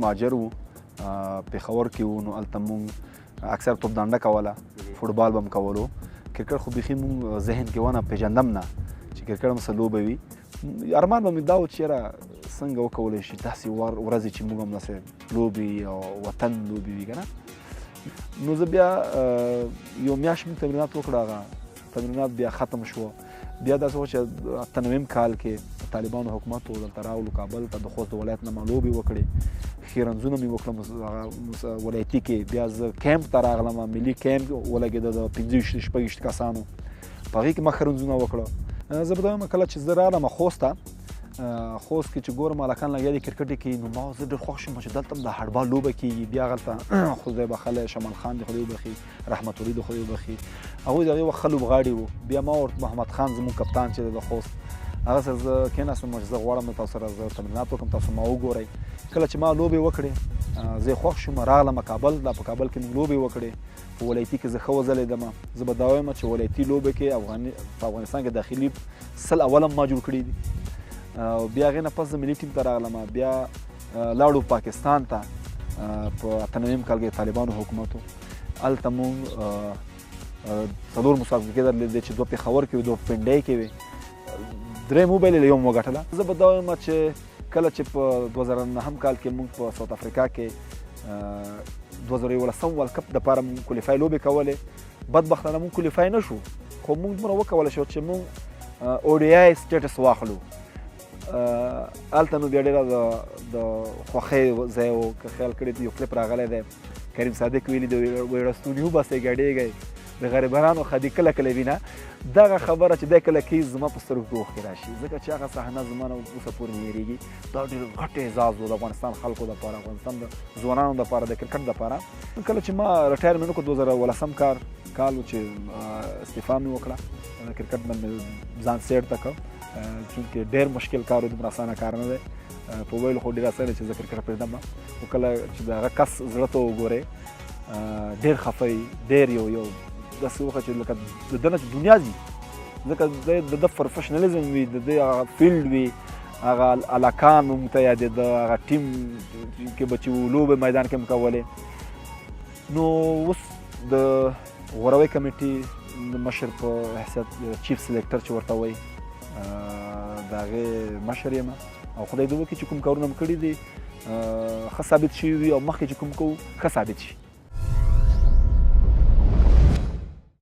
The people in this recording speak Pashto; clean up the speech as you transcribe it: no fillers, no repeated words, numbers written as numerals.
مهاجر وو، پېښور کې وو، نو هلته مونږ اکثر توپ دانډه کوله، فوټبال به هم کولو. کرکټ خو بیخي مونږ ذهن کې ونه پېژندم نه چې کرکټ هم څه لوبه وي. ارمان به مې دا و چې یاره څنګه وکولی شي داسې ورځې چې موږ هم داسې لوبې او وطن لوبې وي که نه. نو زه بیا یو میاشت مې تمرینات وکړه، هغه تمرینات بیا ختم شو. بیا داسې وه چې 98 کال کې طالبانو حکومت و، دلته راغلو کابل ته، د خوست د ولایت نه ما لوبې وکړې، ښې رنځونه مې وکړه هغه ولایتي کې. بیا زه کیمپ ته راغلم، ملي کیمپ ولګېده د 25 26 کسانو، په هغې کې ما ښه رنځونه وکړه. زه به دا وایم کله چې زه راغلم خوست ته، خوست کې چې ګورم هلکان لګیا دي کرکټ کوي، نو ما زه ډېر خوښ شوم چې دلته هم د هډبال لوبه کېږي. بیا هغلته خدای بخښلی شمال خان دې خدای وبخښي، رحمت ولي دې خدای وبخښي، هغوی د هغې وخت ښه لوبغاړي وو. بیا ما ورته محمد خان زموږ کپتان چې دی د خوست، هغه سره زه کېناستم چې زه غواړم له تاسو سره زه تمرینات وکړم، تاسو ما وګورئ. کله چې ما لوبې وکړې زه یې خوښ شوم، راغلم کابل ته. په کابل کې موږ لوبې وکړې، په ولایتي کې زه ښه وځلېدم. زه به دا وایم چې ولایتي لوبې کې په افغانستان کې داخلي 100 اول هم ما جوړ کړي دي. او بیا هغې نه پس زه ملي ټیم ته راغلم، بیا لاړو پاکستان ته. په 98 کال کې طالبانو حکومت و، هلته مونږ 4 مسابقې درلودې چې 2 پېښور کې وې، 2 پنډۍ کې وې، 3 مو وبایللې، یو مو وګټله. زه به دا وایم چې کله چې په 2009 کال کې مونږ په ساوت افریقا کې 2011 ورلډ کپ دپاره مونږ qualify لوبې کولې، بدبختانه مونږ qualify نه شو، خو مونږ دومره وکولی شو چې مونږ ODI status واخلو. هلته نو بیا ډېره د خوښۍ ځای و. که خیال کړی یو کلپ راغلی دی، کریم صادق ویلي دی، ویړستوني وباسئ ګډېږئ د غریبانو ښادي کله کله وینه. دغه خبره چې دی کله کوي زما په سترګو کې اوښکې راشي، ځکه چې هغه صحنه زما نه اوسه پورې نه هېرېږي. دا ډېر غټ اعزاز و د افغانستان خلکو دپاره، افغانستان د ځوانانو دپاره، د کرکټ دپاره. کله چې ما retirement وکړ 2011 کال و چې استعفا مې وکړه، کرکټ نه مې ځان سیټ ته کړ، چونکې ډېر مشکل کار و، دومره اسانه کار نه دی. په ویلو خو ډېر اسانه چې زه کرکټ پرېږدم، خو کله چې د هغه کس زړه ته وګورې ډېر خفه وي، ډېر یو داسې وخت چې لکه د ده نه چې دنیا ځي، ځکه د ده professionalism وي، د ده هغه field وي، هغه هلکان مونږ ته یادېده، هغه ټیم کې به چې وو لوبې میدان کې هم کولې. نو اوس د غوراوي کمیټې د مشر په حیثیت chief selector چې ورته وایي، د هغې مشر یم، او خدای دې وکړي چې کوم کارونه مې کړي دي ښه ثابت شوي وي، او مخکې چې کوم کوو ښه ثابت شي.